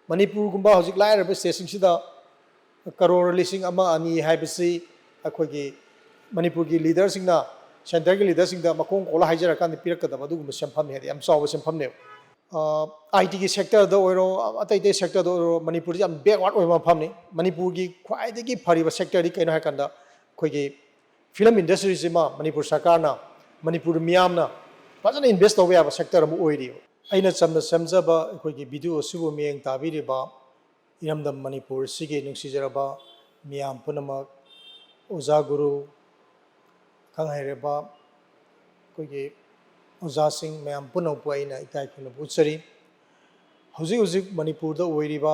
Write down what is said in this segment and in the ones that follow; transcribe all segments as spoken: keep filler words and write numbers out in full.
ꯃꯅꯤꯄꯨꯔꯒꯨꯝꯕ ꯍꯧꯖꯤꯛ ꯂꯥꯏꯔꯕ ꯁ꯭ꯇꯦꯠꯁꯤꯡꯁꯤꯗ ꯀꯔꯣꯔ ꯂꯤꯁꯤꯡ ꯑꯃ ꯑꯅꯤ ꯍꯥꯏꯕꯁꯤ ꯑꯩꯈꯣꯏꯒꯤ ꯃꯅꯤꯄꯨꯔꯒꯤ ꯂꯤꯗꯔꯁꯤꯡꯅ, ꯁꯦꯟꯇꯔꯒꯤ ꯂꯤꯗꯔꯁꯤꯡꯗ ꯃꯈꯣꯡ ꯀꯣꯜꯂ ꯍꯥꯏꯖꯔꯀꯥꯟꯗ ꯄꯤꯔꯛꯀꯗꯕ ꯑꯗꯨꯒꯨꯝꯕ ꯁꯦꯟꯐꯝꯅꯤ, ꯍꯥꯏꯗꯤ ꯌꯥꯝ ꯆꯥꯎꯕ ꯁꯦꯟꯐꯝꯅꯦꯕ꯫ ꯑꯥꯏ ꯇꯤꯒꯤ ꯁꯦꯛꯇꯔꯗ ꯑꯣꯏꯔꯣ, ꯑꯇꯩ ꯑꯇꯩ ꯁꯦꯛꯇꯔꯗ ꯑꯣꯏꯔꯣ, ꯃꯅꯤꯄꯨꯔꯁꯤ ꯌꯥꯝ ꯕꯦꯛꯋꯥꯔꯗ ꯑꯣꯏꯕ ꯃꯐꯝꯅꯤ꯫ ꯃꯅꯤꯄꯨꯔꯒꯤ ꯈ꯭ꯋꯥꯏꯗꯒꯤ ꯐꯔꯤꯕ ꯁꯦꯛꯇꯔꯗꯤ ꯀꯩꯅꯣ ꯍꯥꯏꯔꯀꯥꯟꯗ ꯑꯩꯈꯣꯏꯒꯤ ꯐꯤꯂꯝ ꯏꯟꯗꯁꯇ꯭ꯔꯤꯁꯤꯃ ꯃꯅꯤꯄꯨꯔ ꯁꯔꯀꯥꯔꯅ, ꯃꯅꯤꯄꯨꯔ ꯃꯤꯌꯥꯝꯅ ꯐꯖꯅ ꯏꯟꯚꯦꯁ ꯇꯧꯕ ꯌꯥꯕ ꯁꯦꯛꯇꯔ ꯑꯃ ꯑꯣꯏꯔꯤꯕ꯫ ꯑꯩꯅ ꯆꯝꯅ ꯁꯦꯝꯖꯕ ꯑꯩꯈꯣꯏꯒꯤ ꯚꯤꯗꯤꯑꯣ ꯑꯁꯤꯕꯨ ꯃꯤꯠꯌꯦꯡ ꯇꯥꯕꯤꯔꯤꯕ ꯏꯔꯝꯗꯝ ꯃꯅꯤꯄꯨꯔ ꯑꯁꯤꯒꯤ ꯅꯨꯡꯁꯤꯖꯔꯕ ꯃꯤꯌꯥꯝ ꯄꯨꯝꯅꯃꯛ, ꯑꯣꯖꯥ ꯒꯨꯔꯨ, ꯈꯪ ꯍꯩꯔꯕ ꯑꯩꯈꯣꯏꯒꯤ ꯑꯣꯖꯥꯁꯤꯡ ꯃꯌꯥꯝ ꯄꯨꯝꯅꯃꯛꯄꯨ ꯑꯩꯅ ꯏꯀꯥꯏ ꯈꯨꯝꯅꯕ ꯎꯠꯆꯔꯤ꯫ ꯍꯧꯖꯤꯛ ꯍꯧꯖꯤꯛ ꯃꯅꯤꯄꯨꯔꯗ ꯑꯣꯏꯔꯤꯕ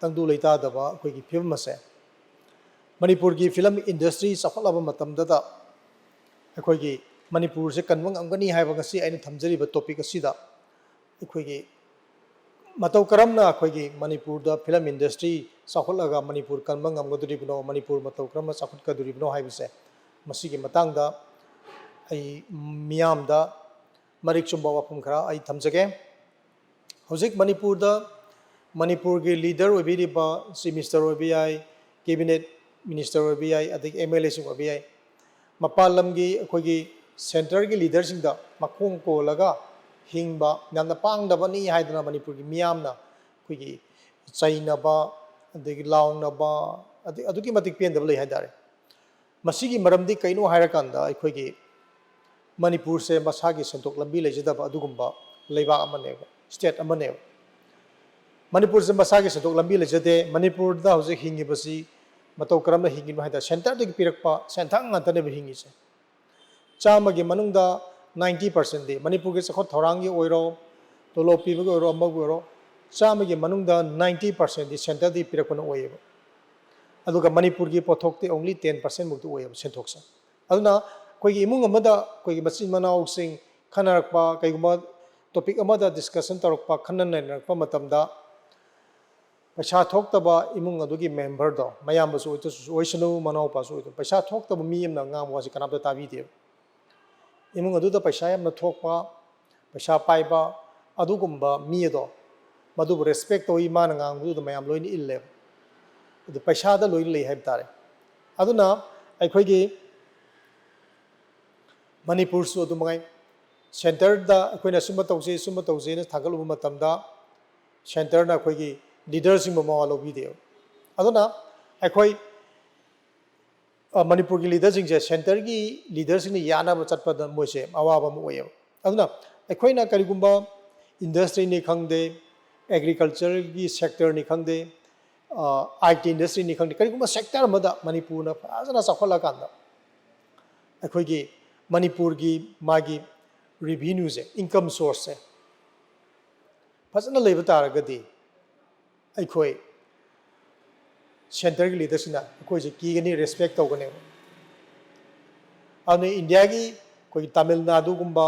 ꯇꯪꯗꯨ ꯂꯩꯇꯥꯗꯕ ꯑꯩꯈꯣꯏꯒꯤ ꯐꯤꯕꯝ ꯑꯁꯦ ꯃꯅꯤꯄꯨꯔꯒꯤ ꯐꯤꯂꯝ ꯏꯟꯗꯁꯇ꯭ꯔꯤ ꯆꯥꯎꯈꯠꯂꯕ ꯃꯇꯝꯗꯗ ꯑꯩꯈꯣꯏꯒꯤ ꯃꯅꯤꯄꯨꯔꯁꯦ ꯀꯟꯕ ꯉꯝꯒꯅꯤ ꯍꯥꯏꯕ ꯉꯁꯤ ꯑꯩꯅ ꯊꯝꯖꯔꯤꯕ ꯇꯣꯄꯤꯛ ꯑꯁꯤꯗ ꯑꯩꯈꯣꯏꯒꯤ ꯃꯇꯧ ꯀꯔꯝꯅ ꯑꯩꯈꯣꯏꯒꯤ ꯃꯅꯤꯄꯨꯔꯗ ꯐꯤꯂꯝ ꯏꯟꯗꯁꯇ꯭ꯔꯤ ꯆꯥꯎꯈꯠꯂꯒ ꯃꯅꯤꯄꯨꯔ ꯀꯟꯕ ꯉꯝꯒꯗꯣꯔꯤꯕꯅꯣ, ꯃꯅꯤꯄꯨꯔ ꯃꯇꯧ ꯀꯔꯝꯅ ꯆꯥꯎꯈꯠꯀꯗꯣꯔꯤꯕꯅꯣ ꯍꯥꯏꯕꯁꯦ, ꯃꯁꯤꯒꯤ ꯃꯇꯥꯡꯗ ꯑꯩ ꯃꯤꯌꯥꯝꯗ ꯃꯔꯤꯛ ꯆꯨꯝꯕ ꯋꯥꯐꯝ ꯈꯔ ꯑꯩ ꯊꯝꯖꯒꯦ꯫ ꯍꯧꯖꯤꯛ ꯃꯅꯤꯄꯨꯔꯗ ꯃꯅꯤꯄꯨꯔꯒꯤ ꯂꯤꯗꯔ ꯑꯣꯏꯕꯤꯔꯤꯕ ꯆꯤꯐ ꯃꯤꯅꯤꯁꯇꯔ ꯑꯣꯏꯕ ꯌꯥꯏ, ꯀꯦꯕꯤꯅꯦꯠ ꯃꯤꯅꯤꯁꯇꯔ ꯑꯣꯏꯕ ꯌꯥꯏ, ꯑꯗꯒꯤ ꯑꯦꯝ ꯑꯦꯜ ꯑꯦꯁꯤꯡ ꯑꯣꯏꯕ ꯌꯥꯏ, ꯃꯄꯥꯟ ꯂꯝꯒꯤ ꯑꯩꯈꯣꯏꯒꯤ ꯁꯦꯟꯇꯔꯒꯤ ꯂꯤꯗꯔꯁꯤꯡꯗ ꯃꯈꯣꯡ ꯀꯣꯜꯂꯒ ꯍꯤꯡꯕ, ꯌꯥꯝꯅ ꯄꯥꯡꯗꯕꯅꯤ ꯍꯥꯏꯗꯅ ꯃꯅꯤꯄꯨꯔꯒꯤ ꯃꯤꯌꯥꯝꯅ ꯑꯩꯈꯣꯏꯒꯤ ꯆꯩꯅꯕ, ꯑꯗꯒꯤ ꯂꯥꯎꯅꯕ, ꯑꯗꯩ ꯑꯗꯨꯛꯀꯤ ꯃꯇꯤꯛ ꯄꯦꯟꯗꯕ ꯂꯩ ꯍꯥꯏꯇꯥꯔꯦ꯫ ꯃꯁꯤꯒꯤ ꯃꯔꯝꯗꯤ ꯀꯩꯅꯣ ꯍꯥꯏꯔꯀꯥꯟꯗ ꯑꯩꯈꯣꯏꯒꯤ ꯃꯅꯤꯄꯨꯔꯁꯦ ꯃꯁꯥꯒꯤ ꯁꯦꯟꯊꯣꯛ ꯂꯝꯕꯤ ꯂꯩꯖꯗꯕ ꯑꯗꯨꯒꯨꯝꯕ ꯂꯩꯕꯥꯛ ꯑꯃꯅꯦꯕ, ꯁ꯭ꯇꯦꯠ ꯑꯃꯅꯦꯕ꯫ ꯃꯅꯤꯄꯨꯔꯁꯦ ꯃꯁꯥꯒꯤ ꯁꯦꯟꯊꯣꯛ ꯂꯝꯕꯤ ꯂꯩꯖꯗꯦ꯫ ꯃꯅꯤꯄꯨꯔꯗ ꯍꯧꯖꯤꯛ ꯍꯤꯡꯉꯤꯕꯁꯤ ꯃꯇꯧ ꯀꯔꯝꯅ ꯍꯤꯡꯉꯤꯅꯣ ꯍꯥꯏ ꯇꯥꯔꯗꯤ, ꯁꯦꯟꯇꯔꯗꯒꯤ ꯄꯤꯔꯛꯄ ꯁꯦꯟꯊꯪ ꯉꯥꯛꯇꯅꯦꯕ ꯍꯤꯡꯉꯤꯁꯦ꯫ ꯆꯥꯝꯃꯒꯤ ꯃꯅꯨꯡꯗ ꯅꯥꯏꯟꯇꯤ ꯄꯥꯔꯁꯦꯟꯗꯤ ꯃꯅꯤꯄꯨꯔꯒꯤ ꯆꯥꯎꯈꯠ ꯊꯧꯔꯥꯡꯒꯤ ꯑꯣꯏꯔꯣ, ꯇꯣꯂꯣꯞ ꯄꯤꯕꯒꯤ ꯑꯣꯏꯔꯣ, ꯑꯃꯒꯤ ꯑꯣꯏꯔꯣ, ꯆꯥꯝꯃꯒꯤ ꯃꯅꯨꯡꯗ ꯅꯥꯏꯟꯇꯤ ꯄꯥꯔꯁꯦꯟꯗꯤ ꯁꯦꯟꯇꯔꯗꯒꯤ ꯄꯤꯔꯛꯄꯅ ꯑꯣꯏꯌꯦꯕ꯫ ꯑꯗꯨꯒ ꯃꯅꯤꯄꯨꯔꯒꯤ ꯄꯣꯠꯊꯣꯛꯇꯤ only ten percent ꯃꯨꯛꯇ ꯑꯣꯏꯌꯦꯕ ꯁꯦꯟꯊꯣꯛꯁꯦ꯫ ꯑꯗꯨꯅ ꯑꯩꯈꯣꯏꯒꯤ ꯏꯃꯨꯡ ꯑꯃꯗ ꯑꯩꯈꯣꯏꯒꯤ ꯃꯆꯤꯟ ꯃꯅꯥꯎꯁꯤꯡ ꯈꯟꯅꯔꯛꯄ, ꯀꯩꯒꯨꯝꯕ ꯇꯣꯄꯤꯛ ꯑꯃꯗ ꯗꯤꯁꯀꯁꯟ ꯇꯧꯔꯛꯄ, ꯈꯟꯅ ꯅꯩꯅꯔꯛꯄ ꯃꯇꯝꯗ ꯄꯩꯁꯥ ꯊꯣꯛꯇꯕ ꯏꯃꯨꯡ ꯑꯗꯨꯒꯤ ꯃꯦꯝꯕꯔꯗꯣ, ꯃꯌꯥꯝꯕꯁꯨ ꯑꯣꯏꯗꯁꯨ ꯑꯣꯏꯁꯅꯨ, ꯃꯅꯥꯎꯄꯥꯁꯨ ꯑꯣꯏꯗꯅꯨ, ꯄꯩꯁꯥ ꯊꯣꯛꯇꯕ ꯃꯤ ꯑꯃꯅ ꯉꯥꯡꯕ ꯋꯥꯁꯤ ꯀꯅꯥꯝꯇ ꯇꯥꯕꯤꯗꯦꯕ꯫ ꯏꯃꯨꯡ ꯑꯗꯨꯗ ꯄꯩꯁꯥ ꯌꯥꯝꯅ ꯊꯣꯛꯄ, ꯄꯩꯁꯥ ꯄꯥꯏꯕ ꯑꯗꯨꯒꯨꯝꯕ ꯃꯤ ꯑꯗꯣ ꯃꯗꯨꯕꯨ ꯔꯦꯁꯄꯦꯛ ꯇꯧꯏ, ꯃꯥꯅ ꯉꯥꯡꯕꯗꯨꯗ ꯃꯌꯥꯝ ꯂꯣꯏꯅ ꯏꯜꯂꯦꯕ꯫ ꯑꯗꯨ ꯄꯩꯁꯥꯗ ꯂꯣꯏꯅ ꯂꯩ ꯍꯥꯏꯕ ꯇꯥꯔꯦ꯫ ꯑꯗꯨꯅ ꯑꯩꯈꯣꯏꯒꯤ ꯃꯅꯤꯄꯨꯔꯁꯨ ꯑꯗꯨ ꯃꯉꯥꯏ꯫ ꯁꯦꯟꯇꯔꯗ ꯑꯩꯈꯣꯏꯅ ꯁꯨꯝꯕ ꯇꯧꯁꯤ, ꯁꯨꯝꯕ ꯇꯧꯁꯤꯅ ꯊꯥꯒꯠꯂꯨꯕ ꯃꯇꯝꯗ ꯁꯦꯟꯇꯔꯅ ꯑꯩꯈꯣꯏꯒꯤ ꯂꯤꯗꯔꯁꯤꯡꯕꯨ ꯃꯋꯥ ꯂꯧꯕꯤꯗꯦꯕ꯫ ꯑꯗꯨꯅ ꯑꯩꯈꯣꯏ ꯑ, ꯃꯅꯤꯄꯨꯔꯒꯤ ꯂꯤꯗꯔꯁꯤꯡꯁꯦ ꯁꯦꯟꯇꯔꯒꯤ ꯂꯤꯗꯔꯁꯤꯡꯅ ꯌꯥꯅꯕ ꯆꯠꯄꯗ ꯃꯣꯏꯁꯦ ꯑꯋꯥꯕ ꯑꯃ ꯑꯣꯏꯌꯦꯕ꯫ ꯑꯗꯨꯅ ꯑꯩꯈꯣꯏꯅ ꯀꯔꯤꯒꯨꯝꯕ ꯏꯟꯗꯁꯇ꯭ꯔꯤꯅꯤ ꯈꯪꯗꯦ, ꯑꯦꯒ꯭ꯔꯤꯀꯜꯆꯔꯒꯤ ꯁꯦꯛꯇꯔꯅꯤ ꯈꯪꯗꯦ, ꯑꯥꯏ ꯇꯤ ꯏꯟꯗꯁꯇ꯭ꯔꯤꯅꯤ ꯈꯪꯗꯦ, ꯀꯔꯤꯒꯨꯝꯕ ꯁꯦꯛꯇꯔ ꯑꯃꯗ ꯃꯅꯤꯄꯨꯔꯅ ꯐꯖꯅ ꯆꯥꯎꯈꯠꯂꯀꯥꯟꯗ ꯑꯩꯈꯣꯏꯒꯤ ꯃꯅꯤꯄꯨꯔꯒꯤ ꯃꯥꯒꯤ ꯔꯤꯚꯤꯅ꯭ꯌꯨꯁꯦ, ꯏꯟꯀꯝ ꯁꯣꯔꯁꯁꯦ ꯐꯖꯅ ꯂꯩꯕ ꯇꯥꯔꯒꯗꯤ ꯑꯩꯈꯣꯏ ꯁꯦꯟꯇꯔꯒꯤ ꯂꯤꯗꯔꯁꯤꯡꯅ ꯑꯩꯈꯣꯏꯁꯦ ꯀꯤꯒꯅꯤ, ꯔꯦꯁꯄꯦꯛ ꯇꯧꯒꯅꯦꯕ꯫ ꯑꯗꯨꯅ ꯏꯟꯗꯤꯌꯥꯒꯤ ꯑꯩꯈꯣꯏꯒꯤ ꯇꯥꯃꯤꯜ ꯅꯥꯗꯨꯒꯨꯝꯕ,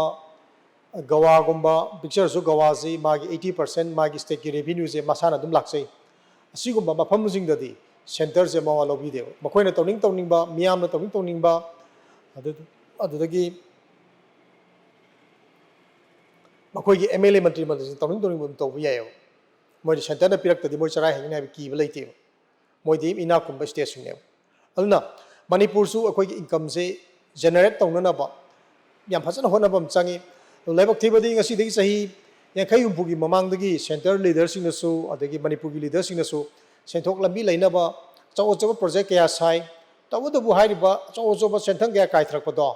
ꯒꯋꯥꯒꯨꯝꯕ, ꯄꯤꯛꯆꯔꯁꯨ ꯒꯋꯥꯁꯤ ꯃꯥꯒꯤ eighty percent ꯃꯥꯒꯤ ꯁ꯭ꯇꯦꯠꯀꯤ ꯔꯦꯚꯤꯅ꯭ꯌꯨꯁꯦ ꯃꯁꯥꯅ ꯑꯗꯨꯝ ꯂꯥꯛꯆꯩ꯫ ꯑꯁꯤꯒꯨꯝꯕ ꯃꯐꯝꯁꯤꯡꯗꯗꯤ ꯁꯦꯟꯇꯔꯁꯦ ꯃꯋꯥ ꯂꯧꯕꯤꯗꯦꯕ꯫ ꯃꯈꯣꯏꯅ ꯇꯧꯅꯤꯡ ꯇꯧꯅꯤꯡꯕ, ꯃꯤꯌꯥꯝꯅ ꯇꯧꯅꯤꯡ ꯇꯧꯅꯤꯡꯕ, ꯑꯗꯨ, ꯑꯗꯨꯗꯒꯤ ꯃꯈꯣꯏꯒꯤ ꯑꯦꯝ ꯑꯦꯜ ꯑꯦ ꯃꯟꯇ꯭ꯔꯤ ꯃꯟꯗꯜꯁꯤꯡ ꯇꯧꯅꯤꯡ ꯇꯧꯅꯤꯡꯕ ꯑꯗꯨꯝ ꯇꯧꯕ ꯌꯥꯏꯑꯕ꯫ ꯃꯣꯏꯗꯤ ꯁꯦꯟꯇꯔꯅ ꯄꯤꯔꯛꯇꯗꯤ ꯃꯣꯏ ꯆꯔꯥ ꯍꯦꯟꯒꯅꯤ ꯍꯥꯏꯕ ꯀꯤꯕ ꯂꯩꯇꯦꯕ꯫ ꯃꯣꯏꯗꯤ ꯏꯅꯥꯛ ꯈꯨꯟꯕ ꯁ꯭ꯇꯦꯠꯁꯤꯡꯅꯦꯕ꯫ ꯑꯗꯨꯅ ꯃꯅꯤꯄꯨꯔꯁꯨ ꯑꯩꯈꯣꯏꯒꯤ ꯏꯟꯀꯝꯁꯦ ꯖꯦꯅꯦꯔꯦꯠ ꯇꯧꯅꯅꯕ ꯌꯥꯝ ꯐꯖꯅ ꯍꯣꯠꯅꯕ ꯑꯃ ꯆꯪꯉꯤ꯫ ꯑꯗꯨ ꯂꯥꯏꯕꯛ ꯊꯤꯕꯗꯤ ꯉꯁꯤꯗꯒꯤ ꯆꯍꯤ ꯌꯥꯡꯈꯩ ꯍꯨꯝꯐꯨꯒꯤ ꯃꯃꯥꯡꯗꯒꯤ ꯁꯦꯟꯇꯔ ꯂꯤꯗꯔꯁꯤꯡꯅꯁꯨ ꯑꯗꯒꯤ ꯃꯅꯤꯄꯨꯔꯒꯤ ꯂꯤꯗꯔꯁꯤꯡꯅꯁꯨ ꯁꯦꯟꯊꯣꯛ ꯂꯝꯕꯤ ꯂꯩꯅꯕ ꯑꯆꯧ ꯑꯆꯧꯕ ꯄ꯭ꯔꯣꯖꯦꯛ ꯀꯌꯥ ꯁꯥꯏ꯫ ꯇꯧꯕꯇꯕꯨ ꯍꯥꯏꯔꯤꯕ ꯑꯆꯧ ꯑꯆꯧꯕ ꯁꯦꯟꯊꯪ ꯀꯌꯥ ꯀꯥꯏꯊꯔꯛꯄꯗꯣ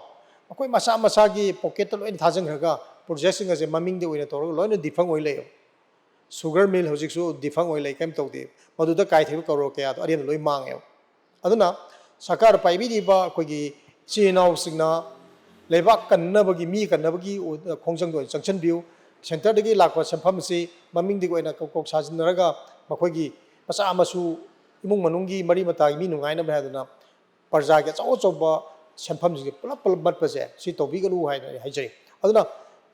ꯃꯈꯣꯏ ꯃꯁꯥ ꯃꯁꯥꯒꯤ ꯄꯣꯀꯦꯠꯇ ꯂꯣꯏꯅ ꯊꯥꯖꯤꯟꯈ꯭ꯔꯒ ꯄ꯭ꯔꯣꯖꯦꯛꯁꯤꯡ ꯑꯁꯦ ꯃꯃꯤꯡꯗꯤ ꯑꯣꯏꯅ ꯇꯧꯔꯒ ꯂꯣꯏꯅ ꯗꯤꯐꯪ ꯑꯣꯏ ꯂꯩꯌꯦꯕ꯫ ꯁꯨꯒꯔ ꯃꯤꯜ ꯍꯧꯖꯤꯛꯁꯨ ꯗꯤꯐꯪ ꯑꯣꯏ ꯂꯩ, ꯀꯔꯤꯝ ꯇꯧꯗꯦ꯫ ꯃꯗꯨꯗ ꯀꯥꯏꯊꯔꯤꯕ ꯀꯔꯣꯔ ꯀꯌꯥꯗꯣ ꯑꯔꯦꯝꯕ ꯂꯣꯏ ꯃꯥꯡꯉꯦꯕ꯫ ꯑꯗꯨꯅ ꯁꯔꯀꯥꯔ ꯄꯥꯏꯕꯤꯔꯤꯕ ꯑꯩꯈꯣꯏꯒꯤ ꯏꯆꯤꯜ ꯏꯅꯥꯎꯁꯤꯡꯅ ꯂꯩꯕꯥꯛ ꯀꯟꯅꯕꯒꯤ, ꯃꯤ ꯀꯟꯅꯕꯒꯤ ꯈꯣꯡꯖꯪꯗ ꯑꯣꯏꯅ ꯆꯪꯁꯤꯟꯕꯤꯌꯨ꯫ ꯁꯦꯟꯇꯔꯗꯒꯤ ꯂꯥꯛꯄ ꯁꯦꯟꯐꯝ ꯑꯁꯤ ꯃꯃꯤꯡꯗꯒꯤ ꯑꯣꯏꯅ ꯀꯣꯛ ꯀꯣꯛ ꯁꯥꯖꯤꯟꯅꯔꯒ ꯃꯈꯣꯏꯒꯤ ꯃꯆꯥ ꯃꯁꯨ, ꯏꯃꯨꯡ ꯃꯅꯨꯡꯒꯤ ꯃꯔꯤ ꯃꯇꯥꯒꯤ ꯃꯤ ꯅꯨꯡꯉꯥꯏꯅꯕ ꯍꯥꯏꯗꯅ ꯄ꯭ꯔꯖꯥꯒꯤ ꯑꯆꯧ ꯑꯆꯧꯕ ꯁꯦꯟꯐꯝꯁꯤꯡꯁꯦ ꯄꯨꯂꯞ ꯄꯨꯂꯞ ꯃꯠꯄꯁꯦ ꯁꯤ ꯇꯧꯕꯤꯒꯅꯨ ꯍꯥꯏꯅ ꯑꯩ ꯍꯥꯏꯖꯔꯤ꯫ ꯑꯗꯨꯅ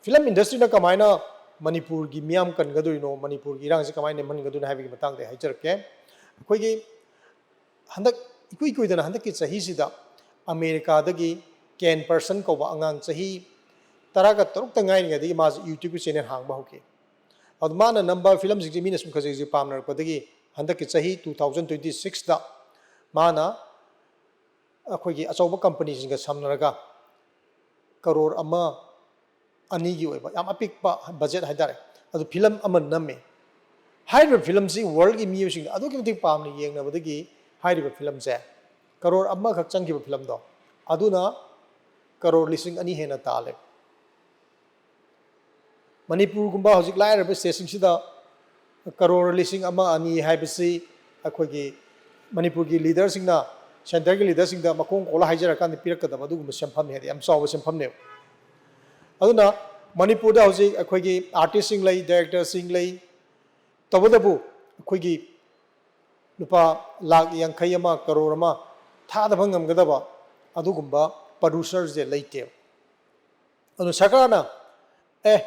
ꯐꯤꯂꯝ ꯏꯟꯗꯁꯇ꯭ꯔꯤꯅ ꯀꯃꯥꯏꯅ ꯃꯅꯤꯄꯨꯔꯒꯤ ꯃꯤꯌꯥꯝ ꯀꯟꯒꯗꯣꯏꯅꯣ, ꯃꯅꯤꯄꯨꯔꯒꯤ ꯏꯔꯥꯡꯁꯤ ꯀꯃꯥꯏꯅ ꯅꯦꯝꯍꯟꯒꯗꯣꯏꯅꯣ ꯍꯥꯏꯕꯒꯤ ꯃꯇꯥꯡꯗ ꯑꯩ ꯍꯥꯏꯖꯔꯛꯀꯦ꯫ ꯑꯩꯈꯣꯏꯒꯤ ꯍꯟꯗꯛ ꯏꯀꯨꯏ ꯀꯨꯏꯗꯅ ꯍꯟꯗꯛꯀꯤ ꯆꯍꯤꯁꯤꯗ ꯑꯃꯦꯔꯤꯀꯥꯗꯒꯤ ꯀꯦꯟ ꯄꯔꯁꯟ ꯀꯧꯕ ꯑꯉꯥꯡ ꯆꯍꯤ ꯇꯔꯥꯒ ꯇꯔꯨꯛꯇ ꯉꯥꯏꯔꯤꯉꯩꯗꯒꯤ ꯃꯥꯁꯤ YouTube ꯆꯦꯅꯦꯜ ꯍꯥꯡꯕ ꯍꯧꯈꯤ꯫ ꯑꯗꯨ ꯃꯥꯅ ꯅꯝꯕ ꯐꯤꯂꯝꯁꯤꯡꯁꯤ ꯃꯤꯅ ꯁꯨꯝ ꯈꯖꯤꯛ ꯈꯖꯤꯛ ꯄꯥꯝꯅꯔꯛꯄꯗꯒꯤ ꯍꯟꯗꯛꯀꯤ ꯆꯍꯤ two thousand twenty sixꯇ ꯃꯥꯅ ꯑꯩꯈꯣꯏꯒꯤ ꯑꯆꯧꯕ ꯀꯝꯄꯅꯤꯁꯤꯡꯒ ꯁꯝꯅꯔꯒ ꯀꯔꯣꯔ ꯑꯃ ꯑꯅꯤꯒꯤ ꯑꯣꯏꯕ ꯌꯥꯝ ꯑꯄꯤꯛꯄ ꯕꯖꯦꯠ ꯍꯥꯏꯇꯥꯔꯦ, ꯑꯗꯨ ꯐꯤꯂꯝ ꯑꯃ ꯅꯝꯃꯤ꯫ ꯍꯥꯏꯔꯤꯕ ꯐꯤꯂꯝꯁꯤ ꯋꯥꯔꯜꯒꯤ ꯃꯤꯑꯣꯏꯁꯤꯡꯅ ꯑꯗꯨꯛꯀꯤ ꯃꯇꯤꯛ ꯄꯥꯝꯅ ꯌꯦꯡꯅꯕꯗꯒꯤ ꯍꯥꯏꯔꯤꯕ ꯐꯤꯂꯝꯁꯦ, ꯀꯔꯣꯔ ꯑꯃꯈꯛ ꯆꯪꯈꯤꯕ ꯐꯤꯂꯝꯗꯣ, ꯑꯗꯨꯅ ꯀꯔꯣꯔ ꯂꯤꯁꯤꯡ ꯑꯅꯤ ꯍꯦꯟꯅ ꯇꯥꯜꯂꯦ꯫ ꯃꯅꯤꯄꯨꯔꯒꯨꯝꯕ ꯍꯧꯖꯤꯛ ꯂꯥꯏꯔꯕ ꯁ꯭ꯇꯦꯠꯁꯤꯡꯁꯤꯗ ꯀꯔꯣꯔ ꯂꯤꯁꯤꯡ ꯑꯃ ꯑꯅꯤ ꯍꯥꯏꯕꯁꯤ ꯑꯩꯈꯣꯏꯒꯤ ꯃꯅꯤꯄꯨꯔꯒꯤ ꯂꯤꯗꯔꯁꯤꯡꯅ ꯁꯦꯟꯇꯔꯒꯤ ꯂꯤꯗꯔꯁꯤꯡꯗ ꯃꯈꯣꯡ ꯀꯣꯜꯂ ꯍꯥꯏꯖꯔꯀꯥꯟꯗ ꯄꯤꯔꯛꯀꯗꯕ ꯑꯗꯨꯒꯨꯝꯕ ꯁꯦꯟꯐꯝꯅꯤ, ꯍꯥꯏꯗꯤ ꯌꯥꯝ ꯆꯥꯎꯕ ꯁꯦꯟꯐꯝꯅꯦꯕ꯫ ꯑꯗꯨꯅ ꯃꯅꯤꯄꯨꯔꯗ ꯍꯧꯖꯤꯛ ꯑꯩꯈꯣꯏꯒꯤ ꯑꯥꯔꯇꯤꯁꯁꯤꯡ ꯂꯩ, ꯗꯥꯏꯔꯦꯛꯇꯔꯁꯤꯡ ꯂꯩ, ꯇꯧꯕꯇꯕꯨ ꯑꯩꯈꯣꯏꯒꯤ ꯂꯨꯄꯥ ꯂꯥꯈ ꯌꯥꯡꯈꯩ ꯑꯃ, ꯀꯔꯣꯔ ꯑꯃ ꯊꯥꯗꯕ ꯉꯝꯒꯗꯕ ꯑꯗꯨꯒꯨꯝꯕ ꯄ꯭ꯔꯗ꯭ꯌꯨꯁꯔꯁꯦ ꯂꯩꯇꯦꯕ꯫ ꯑꯗꯨꯅ ꯁꯔꯀꯥꯔꯅ, "ꯑꯦ,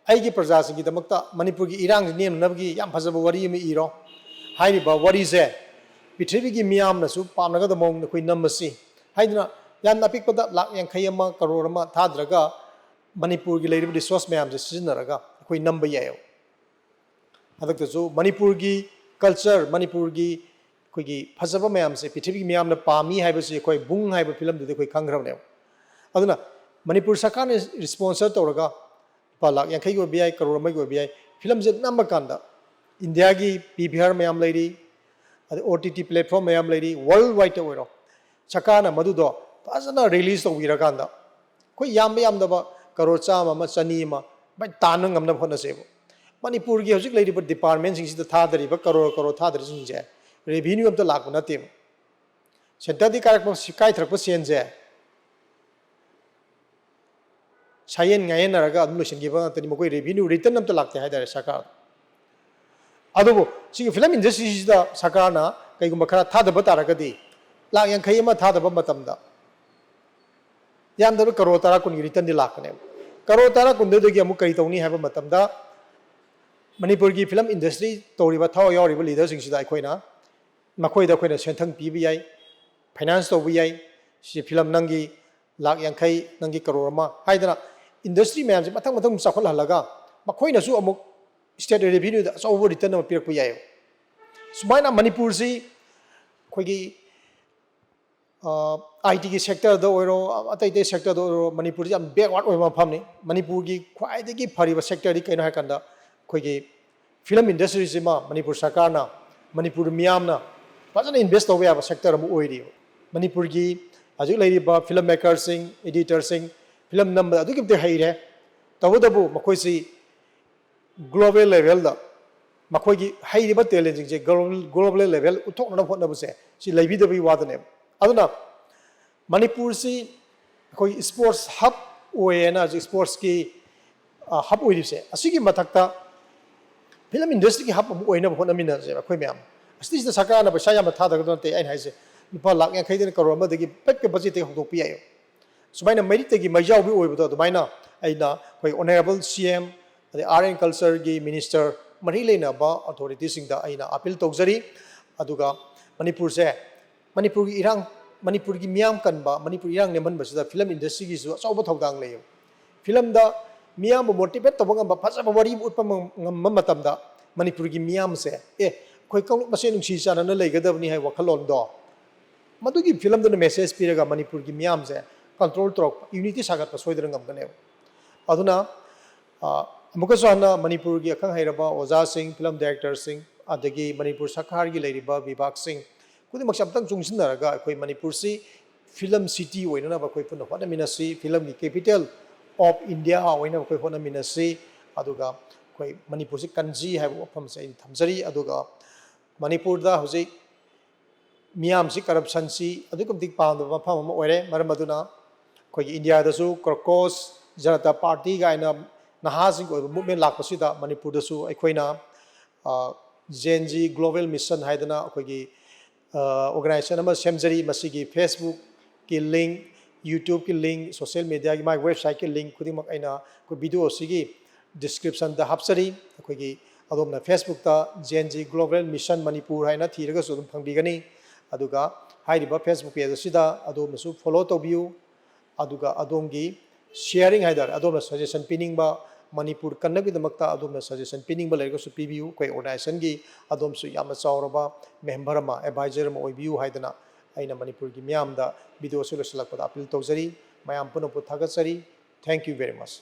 ꯑꯩꯒꯤ ꯄ꯭ꯔꯖꯥꯁꯤꯡꯒꯤꯗꯃꯛꯇ ꯃꯅꯤꯄꯨꯔꯒꯤ ꯏꯔꯥꯡꯁꯤ ꯅꯦꯝꯅꯅꯕꯒꯤ ꯌꯥꯝ ꯐꯖꯕ ꯋꯥꯔꯤ ꯑꯃ ꯏꯔꯣ꯫ ꯍꯥꯏꯔꯤꯕ ꯋꯥꯔꯤꯁꯦ ꯄ꯭ꯔꯤꯊꯤꯕꯤꯒꯤ ꯃꯤꯌꯥꯝꯅꯁꯨ ꯄꯥꯝꯅꯒꯗꯕ ꯃꯑꯣꯡꯗ ꯑꯩꯈꯣꯏ ꯅꯝꯃꯁꯤ" ꯍꯥꯏꯗꯅ ꯌꯥꯝꯅ ꯑꯄꯤꯛꯄꯗ ꯂꯥꯈ ꯌꯥꯡꯈꯩ ꯑꯃ, ꯀꯔꯣꯔ ꯑꯃ ꯊꯥꯗꯔꯒ ꯃꯅꯤꯄꯨꯔꯒꯤ ꯂꯩꯔꯤꯕ ꯔꯤꯁꯣꯔꯁ ꯃꯌꯥꯝꯁꯦ ꯁꯤꯖꯤꯟꯅꯔꯒ ꯑꯩꯈꯣꯏ ꯅꯝꯕ ꯌꯥꯏꯌꯦꯕ꯫ ꯍꯟꯗꯛꯇꯁꯨ ꯃꯅꯤꯄꯨꯔꯒꯤ ꯀꯜꯆꯔ, ꯃꯅꯤꯄꯨꯔꯒꯤ ꯑꯩꯈꯣꯏꯒꯤ ꯐꯖꯕ ꯃꯌꯥꯝꯁꯦ ꯄ꯭ꯔꯤꯊꯤꯕꯤꯒꯤ ꯃꯤꯌꯥꯝꯅ ꯄꯥꯝꯃꯤ ꯍꯥꯏꯕꯁꯤ ꯑꯩꯈꯣꯏ ꯕꯨꯡ ꯍꯥꯏꯕ ꯐꯤꯂꯝꯗꯨꯗꯤ ꯑꯩꯈꯣꯏ ꯈꯪꯈ꯭ꯔꯕꯅꯦꯕ꯫ ꯑꯗꯨꯅ ꯃꯅꯤꯄꯨꯔ ꯁꯔꯀꯥꯔꯅ ꯔꯤꯁꯄꯣꯟꯁꯔ ꯇꯧꯔꯒ ꯂꯨꯄꯥ ꯂꯥꯈ ꯌꯥꯡꯈꯩꯒꯤ ꯑꯣꯏꯕ ꯌꯥꯏ, ꯀꯔꯣꯔ ꯑꯃꯒꯤ ꯑꯣꯏꯕ ꯌꯥꯏ, ꯐꯤꯂꯝꯁꯦ ꯅꯝꯕ ꯀꯥꯟꯗ ꯏꯟꯗꯤꯌꯥꯒꯤ ꯄꯤ ꯚꯤ ꯑꯥꯔ ꯃꯌꯥꯝ ꯂꯩꯔꯤ, ꯑꯗꯩ ꯑꯣ ꯇꯤ ꯇꯤ ꯄ꯭ꯂꯦꯠꯐꯣꯝ ꯃꯌꯥꯝ ꯂꯩꯔꯤ, ꯋꯥꯔꯜ ꯋꯥꯏꯗꯇ ꯑꯣꯏꯔꯣ, ꯁꯔꯀꯥꯔꯅ ꯃꯗꯨꯗꯣ ꯐꯖꯅ ꯔꯤꯂꯤꯁ ꯇꯧꯕꯤꯔꯀꯥꯟꯗ ꯑꯩꯈꯣꯏ ꯌꯥꯝꯕ ꯌꯥꯝꯗꯕ ꯀꯔꯣꯔ ꯆꯥꯝꯃ ꯑꯃ, ꯆꯅꯤ ꯑꯃ ꯃꯥꯏ ꯇꯥꯟꯕ ꯉꯝꯅꯕ ꯍꯣꯠꯅꯁꯦꯕ꯫ ꯃꯅꯤꯄꯨꯔꯒꯤ ꯍꯧꯖꯤꯛ ꯂꯩꯔꯤꯕ ꯗꯤꯄꯥꯔꯠꯃꯦꯟꯁꯤꯡꯁꯤꯗ ꯊꯥꯗꯔꯤꯕ ꯀꯔꯣꯔ ꯀꯔꯣꯔ ꯊꯥꯗꯔꯤꯁꯤꯡꯁꯦ ꯔꯦꯚꯤꯅ꯭ꯌꯨ ꯑꯝꯇ ꯂꯥꯛꯄ ꯅꯠꯇꯦꯕ꯫ ꯁꯦꯟꯇꯔꯗꯤ ꯀꯥꯏꯔꯛꯄ, ꯀꯥꯏꯊꯔꯛꯄ ꯁꯦꯟꯁꯦ ꯁꯥꯌꯦꯟ ꯉꯥꯌꯦꯟꯅꯔꯒ ꯑꯗꯨꯝ ꯂꯣꯏꯁꯤꯟꯈꯤꯕ ꯉꯥꯛꯇꯅꯤ, ꯃꯈꯣꯏ ꯔꯦꯚꯤꯅ꯭ꯌꯨ ꯔꯤꯇꯔꯟ ꯑꯝꯇ ꯂꯥꯛꯇꯦ ꯍꯥꯏꯇꯥꯔꯦ ꯁꯔꯀꯥꯔ꯫ ꯑꯗꯨꯕꯨ ꯁꯤꯒꯤ ꯐꯤꯂꯝ ꯏꯟꯗꯁꯇ꯭ꯔꯤꯁꯤꯗ ꯁꯔꯀꯥꯔꯅ ꯀꯩꯒꯨꯝꯕ ꯈꯔ ꯊꯥꯗꯕ ꯇꯥꯔꯒꯗꯤ, ꯂꯥꯈ ꯌꯥꯡꯈꯩ ꯑꯃ ꯊꯥꯗꯕ ꯃꯇꯝꯗ ꯌꯥꯝꯗꯕ ꯀꯔꯣꯔ ꯇꯔꯥ ꯀꯨꯟꯒꯤ ꯔꯤꯇꯔꯟꯗꯤ ꯂꯥꯛꯀꯅꯦꯕ꯫ ꯀꯔꯣꯔ ꯇꯔꯥ ꯀꯨꯟꯗꯨꯗꯒꯤ ꯑꯃꯨꯛ ꯀꯔꯤ ꯇꯧꯅꯤ ꯍꯥꯏꯕ ꯃꯇꯝꯗ, ꯃꯅꯤꯄꯨꯔꯒꯤ ꯐꯤꯂꯝ ꯏꯟꯗꯁꯇ꯭ꯔꯤ ꯇꯧꯔꯤꯕ, ꯊꯋꯥꯏ ꯌꯥꯎꯔꯤꯕ ꯂꯤꯗꯔꯁꯤꯡꯁꯤꯗ ꯑꯩꯈꯣꯏꯅ, ꯃꯈꯣꯏꯗ ꯑꯩꯈꯣꯏꯅ ꯁꯦꯟꯊꯪ ꯄꯤꯕ ꯌꯥꯏ, ꯐꯥꯏꯅꯥꯟꯁ ꯇꯧꯕ ꯌꯥꯏ꯫ ꯁꯤ ꯐꯤꯂꯝ ꯅꯪꯒꯤ ꯂꯥꯈ ꯌꯥꯡꯈꯩ, ꯅꯪꯒꯤ ꯀꯔꯣꯔ ꯑꯃ ꯍꯥꯏꯗꯅ ꯏꯟꯗꯁꯇ꯭ꯔꯤ ꯃꯌꯥꯝꯁꯦ ꯃꯊꯪ ꯃꯊꯪ ꯆꯥꯎꯈꯠꯍꯜꯂꯒ ꯃꯈꯣꯏꯅꯁꯨ ꯑꯃꯨꯛ state revenue ꯗ ꯑꯆꯧꯕ return ꯑꯃ ꯄꯤꯔꯛꯄ ꯌꯥꯏ꯫ ꯁꯨꯃꯥꯏꯅ ꯃꯅꯤꯄꯨꯔꯁꯤ ꯑꯩꯈꯣꯏꯒꯤ ꯑꯥꯏ ꯇꯤꯒꯤ sector ꯗ ꯑꯣꯏꯔꯣ, ꯑꯇꯩ ꯑꯇꯩ sector ꯗ ꯑꯣꯏꯔꯣ, ꯃꯅꯤꯄꯨꯔꯁꯤ ꯌꯥꯝ backward ꯑꯣꯏꯕ ꯃꯐꯝꯅꯤ꯫ ꯃꯅꯤꯄꯨꯔꯒꯤ ꯈ꯭ꯋꯥꯏꯗꯒꯤ ꯐꯔꯤꯕ sector ꯗꯤ ꯀꯩꯅꯣ ꯍꯥꯏ ꯀꯥꯟꯗ, ꯑꯩꯈꯣꯏꯒꯤ film industry ꯁꯤꯃ ꯃꯅꯤꯄꯨꯔ ꯁꯔꯀꯥꯔꯅ, ꯃꯅꯤꯄꯨꯔ ꯃꯤꯌꯥꯝꯅ ꯐꯖꯅ invest ꯇꯧꯕ ꯌꯥꯕ sector ꯑꯃ ꯑꯣꯏꯔꯤꯕ꯫ ꯃꯅꯤꯄꯨꯔꯒꯤ ꯍꯧꯖꯤꯛ ꯂꯩꯔꯤꯕ film maker ꯁꯤꯡ, editor ꯁꯤꯡ film ꯅꯝꯕꯗ ꯑꯗꯨꯛꯀꯤ ꯃꯇꯤꯛ ꯍꯩꯔꯦ꯫ ꯇꯧꯕꯇꯕꯨ ꯃꯈꯣꯏꯁꯤ global level ꯗ ꯃꯈꯣꯏꯒꯤ ꯍꯩꯔꯤꯕ talent ꯁꯤꯡꯁꯦ global, global level ꯎꯠꯊꯣꯛꯅꯅꯕ ꯍꯣꯠꯅꯕꯁꯦ ꯁꯤ ꯂꯩꯕꯤꯗꯕꯒꯤ ꯋꯥꯗꯅꯦꯕ꯫ ꯑꯗꯨꯅ ꯃꯅꯤꯄꯨꯔꯁꯤ ꯑꯩꯈꯣꯏ sports hub ꯑꯣꯏꯌꯦꯅ, ꯍꯧꯖꯤꯛ sports ꯀꯤ, ꯑ, hub ꯑꯣꯏꯔꯤꯕꯁꯦ, ꯑꯁꯤꯒꯤ ꯃꯊꯛꯇ film industry ꯒꯤ hub ꯑꯃ ꯑꯣꯏꯅꯕ ꯍꯣꯠꯅꯃꯤꯟꯅꯁꯦꯕ ꯑꯩꯈꯣꯏ ꯃꯌꯥꯝ꯫ ꯑꯁꯤꯗꯩꯁꯤꯗ ꯁꯔꯀꯥꯔꯅ ꯄꯩꯁꯥ ꯌꯥꯝꯅ ꯊꯥꯗꯒꯗꯕ ꯅꯠꯇꯦ꯫ ꯑꯩꯅ ꯍꯥꯏꯁꯦ ꯂꯨꯄꯥ ꯂꯥꯈ ꯌꯥꯡꯈꯩꯗꯅ ꯀꯔꯣꯔ ꯑꯃꯗꯒꯤ ꯄꯤꯛꯄ budget ꯇꯒꯤ ꯍꯧꯗꯣꯛꯄ ꯌꯥꯏꯌꯦꯕ꯫ ꯁꯨꯃꯥꯏꯅ ꯃꯔꯤꯇꯒꯤ ꯃꯩꯖꯥꯎꯕꯤ ꯑꯣꯏꯕꯗꯣ ꯑꯗꯨꯃꯥꯏꯅ ꯑꯩꯅ ꯑꯩꯈꯣꯏ honourable C M ꯑꯗꯩ Art and Culture ꯒꯤ minister, ꯃꯔꯤ ꯂꯩꯅꯕ authority ꯁꯤꯡꯗ ꯑꯩꯅ appeal ꯇꯧꯖꯔꯤ꯫ ꯑꯗꯨꯒ ꯃꯅꯤꯄꯨꯔꯁꯦ, ꯃꯅꯤꯄꯨꯔꯒꯤ ꯏꯔꯥꯡ, ꯃꯅꯤꯄꯨꯔꯒꯤ ꯃꯤꯌꯥꯝ ꯀꯟꯕ, ꯃꯅꯤꯄꯨꯔ ꯏꯔꯥꯡ ꯅꯦꯝꯍꯟꯕꯁꯤꯗ film industry ꯒꯤꯁꯨ ꯑꯆꯧꯕ ꯊꯧꯗꯥꯡ ꯂꯩꯌꯦꯕ꯫ Film ꯗ ꯃꯤꯌꯥꯝꯕꯨ motivate ꯇꯧꯕ ꯉꯝꯕ, ꯐꯖꯕ ꯋꯥꯔꯤ ꯑꯃ ꯎꯠꯄ ꯉꯝ-, ꯉꯝꯕ ꯃꯇꯝꯗ ꯃꯅꯤꯄꯨꯔꯒꯤ ꯃꯤꯌꯥꯝꯁꯦ, "ꯑꯦ, ꯑꯩꯈꯣꯏ ꯀꯥꯡꯂꯨꯞ ꯃꯁꯦꯟ ꯅꯨꯡꯁꯤ ꯆꯥꯟꯅꯅ ꯂꯩꯒꯗꯕꯅꯤ" ꯍꯥꯏꯕ ꯋꯥꯈꯜꯂꯣꯟꯗꯣ, ꯃꯗꯨꯒꯤ film ꯗꯨꯅ message ꯄꯤꯔꯒ ꯃꯅꯤꯄꯨꯔꯒꯤ ꯃꯤꯌꯥꯝꯁꯦ control ꯇꯧꯔꯛꯄ, unity ꯁꯥꯒꯠꯄ ꯁꯣꯏꯗꯅ ꯉꯝꯒꯅꯦꯕ꯫ ꯑꯗꯨꯅ, ꯑ, ꯑꯃꯨꯛꯀꯁꯨ ꯍꯟꯅ ꯃꯅꯤꯄꯨꯔꯒꯤ ꯑꯈꯪ ꯍꯩꯔꯕ ꯑꯣꯖꯥꯁꯤꯡ, film director ꯁꯤꯡ, ꯑꯗꯒꯤ ꯃꯅꯤꯄꯨꯔ ꯁꯔꯀꯥꯔꯒꯤ ꯂꯩꯔꯤꯕ ꯕꯤꯚꯥꯒꯁꯤꯡ ꯈꯨꯗꯤꯡꯃꯛꯁꯦ ꯑꯃꯨꯛꯇꯪ ꯆꯨꯡꯁꯤꯟꯅꯔꯒ ꯑꯩꯈꯣꯏ ꯃꯅꯤꯄꯨꯔꯁꯤ film city ꯑꯣꯏꯅꯅꯕ ꯑꯩꯈꯣꯏ ꯄꯨꯟꯅ ꯍꯣꯠꯅꯃꯤꯟꯅꯁꯤ꯫ Film ꯒꯤ capital of India ꯑꯣꯏꯅꯕ ꯑꯩꯈꯣꯏ ꯍꯣꯠꯅꯃꯤꯟꯅꯁꯤ꯫ ꯑꯗꯨꯒ ꯑꯩꯈꯣꯏ ꯃꯅꯤꯄꯨꯔꯁꯤ ꯀꯟꯁꯤ ꯍꯥꯏꯕ ꯋꯥꯐꯝꯁꯦ ꯑꯩꯅ ꯊꯝꯖꯔꯤ꯫ ꯑꯗꯨꯒ ꯃꯅꯤꯄꯨꯔꯗ ꯍꯧꯖꯤꯛ ꯃꯤꯌꯥꯝꯁꯤ corruption ꯁꯤ ꯑꯗꯨꯛꯀꯤ ꯃꯇꯤꯛ ꯄꯥꯝꯗꯕ ꯃꯐꯝ ꯑꯃ ꯑꯣꯏꯔꯦ꯫ ꯃꯔꯝ ꯑꯗꯨꯅ ꯑꯩꯈꯣꯏꯒꯤ ꯏꯟꯗꯤꯌꯥꯗꯁꯨ ꯀ꯭ꯔꯣꯀꯣꯁ ꯖꯅꯇꯥ ꯄꯥꯔꯇꯤ ꯀꯥꯏꯅ ꯅꯍꯥꯁꯤꯡꯒꯤ ꯑꯣꯏꯕ movement ꯂꯥꯛꯄꯁꯤꯗ ꯃꯅꯤꯄꯨꯔꯗꯁꯨ ꯑꯩꯈꯣꯏꯅ, ꯑ, Gen Z Global Mission ꯍꯥꯏꯗꯅ ꯑꯩꯈꯣꯏꯒꯤ, ꯑ, organization ꯑꯃ ꯁꯦꯝꯖꯔꯤ꯫ ꯃꯁꯤꯒꯤ Facebook ꯀꯤ link, YouTube ꯀꯤ link, social media ꯒꯤ ꯃꯥꯒꯤ website ꯀꯤ link ꯈꯨꯗꯤꯡꯃꯛ ꯑꯩꯅ ꯑꯩꯈꯣꯏ video ꯑꯁꯤꯒꯤ description ꯗ ꯍꯥꯞꯆꯔꯤ꯫ ꯑꯩꯈꯣꯏꯒꯤ ꯑꯗꯣꯝꯅ Facebook ꯇ Gen Z Global Mission Manipur ꯍꯥꯏꯅ ꯊꯤꯔꯒꯁꯨ ꯑꯗꯨꯝ ꯐꯪꯕꯤꯒꯅꯤ꯫ ꯑꯗꯨꯒ ꯍꯥꯏꯔꯤꯕ Facebook page ꯑꯁꯤꯗ ꯑꯗꯣꯝꯅꯁꯨ follow ꯇꯧꯕꯤꯌꯨ꯫ ꯑꯗꯨꯒ ꯑꯗꯣꯝꯒꯤ sharing ꯍꯥꯏꯇꯥꯔꯦ, ꯑꯗꯣꯝꯅ suggestion ꯄꯤꯅꯤꯡꯕ, ꯃꯅꯤꯄꯨꯔ ꯀꯟꯅꯕꯒꯤꯗꯃꯛꯇ ꯑꯗꯣꯝꯅ suggestion ꯄꯤꯅꯤꯡꯕ ꯂꯩꯔꯒꯁꯨ ꯄꯤꯕꯤꯌꯨ꯫ ꯑꯩꯈꯣꯏ organizationꯒꯤ ꯑꯗꯣꯝꯁꯨ ꯌꯥꯝꯅ ꯆꯥꯎꯔꯕ member ꯑꯃ, advisor ꯑꯃ ꯑꯣꯏꯕꯤꯌꯨ ꯍꯥꯏꯗꯅ ꯑꯩꯅ ꯃꯅꯤꯄꯨꯔꯒꯤ ꯃꯤꯌꯥꯝꯗ video ꯑꯁꯤ ꯂꯣꯏꯁꯤꯜꯂꯛꯄꯗ appeal ꯇꯧꯖꯔꯤ꯫ ꯃꯌꯥꯝ ꯄꯨꯝꯅꯃꯛꯄꯨ ꯊꯥꯒꯠꯆꯔꯤ꯫ Thank you very much꯫